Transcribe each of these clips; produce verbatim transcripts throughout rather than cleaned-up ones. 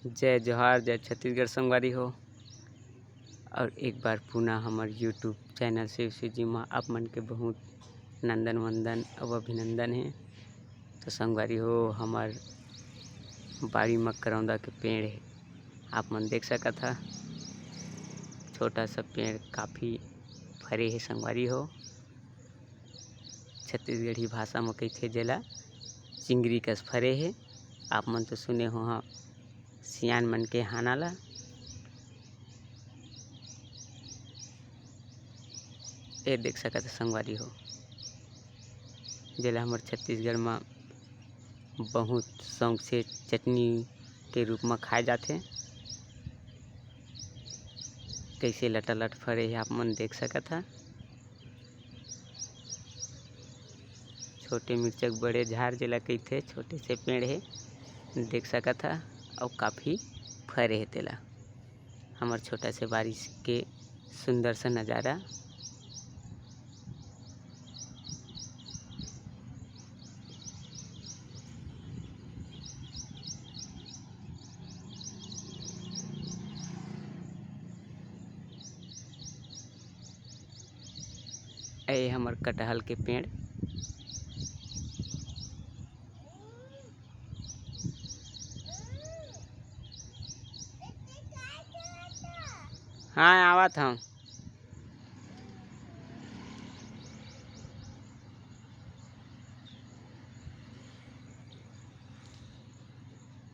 जय जोहार, जय छत्तीसगढ़ संगवारी हो। और एक बार पुनः हमर YouTube चैनल शिव शिव जी मा आप मन के बहुत नंदन वंदन अउ अभिनंदन हे। तो संगवारी हो, हमर बाड़ी म करौंदा के पेड़ हे, आप मन देख सकत हा। छोटा सा पेड़ काफ़ी फरे हे संगवारी हो। छत्तीसगढ़ी भाषा म कहिथे जेला चिंगरी कस फरे हे। आप मन तो सुने हो हाँ, सियान मन के हाना ला। ए देख सकत ह संगवारी हो, जेला हमर छत्तीसगढ़ म बहुत शौक से चटनी के रूप म खाए जाथे। कइसे लटालट फरे हे आप मन देख सकत ह। छोटे मिर्चा के बड़े झार जेला कहिथे, छोटे से पेड़ हे, देख सकत ह, अउ काफ़ी फरे हे तेला। हमर छोटा से बारिश के सुंदर सा नज़ारा। ए हमर कटहल के पेड़। हाँ, आवत हूँ।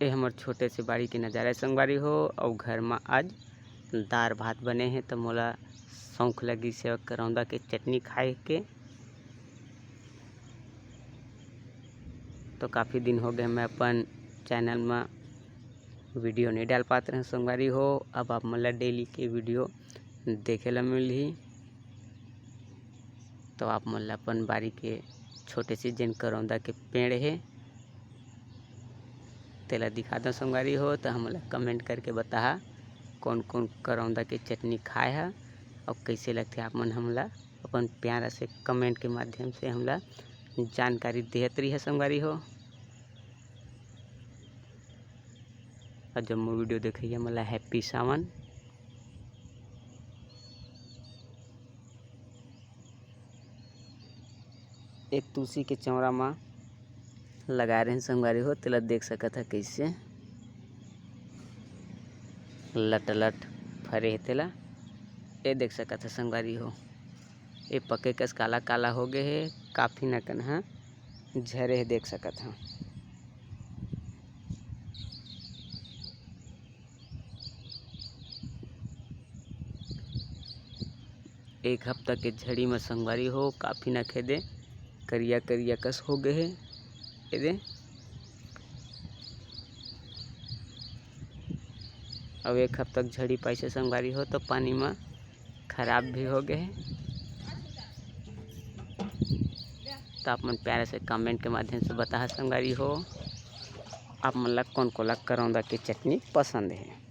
ए हमर छोटे से बाड़ी के नज़ारा हे संगवारी हो, अउ घर म आज दार भात बने हे, त मोला शौक लगिस हे करौंदा के चटनी खाए के। तो काफ़ी दिन हो गए मैं अपन चैनल म वीडियो नहीं डाल पात रहे संगवारी हो। अब आप मन ला डेली के वीडियो देखे ला मिलही। तो आप मन ला अपन बारी के छोटे से जेन करौंदा के पेड़ हे, तेला दिखा दो संगवारी हो। तो हमला कमेंट करके बताहा, कौन कौन करौंदा के चटनी खाए हा अउ कैसे लगथे। आप मन हमला अपन प्यारा से कमेंट के माध्यम से हमला जानकारी देत रहिहा संगवारी हो। अउ जम्मो वीडियो देखइया मन ला हैप्पी सावन। एक तुलसी के चौरा म लगाए रहेन संगवारी हो, तेला देख सकत ह कइसे लटलट फरे हे तेला। ए देख सकत ह संगवारी हो, ए पके कस काला काला हो गे हे, काफी नकन ह झरे हे, देख सकत ह। एक हफ्ता के झड़ी म संगवारी हो, काफी नखे दे करिया करिया कस हो गे हे। ए दे, अब एक हफ्ता के झड़ी पाइसे संगवारी हो, तो पानी म खराब भी हो गे हे। तो आप मन प्यारे से कमेंट के माध्यम से बताहा संगवारी हो, आप मन ला कोन कोला करौंदा के चटनी पसंद हे।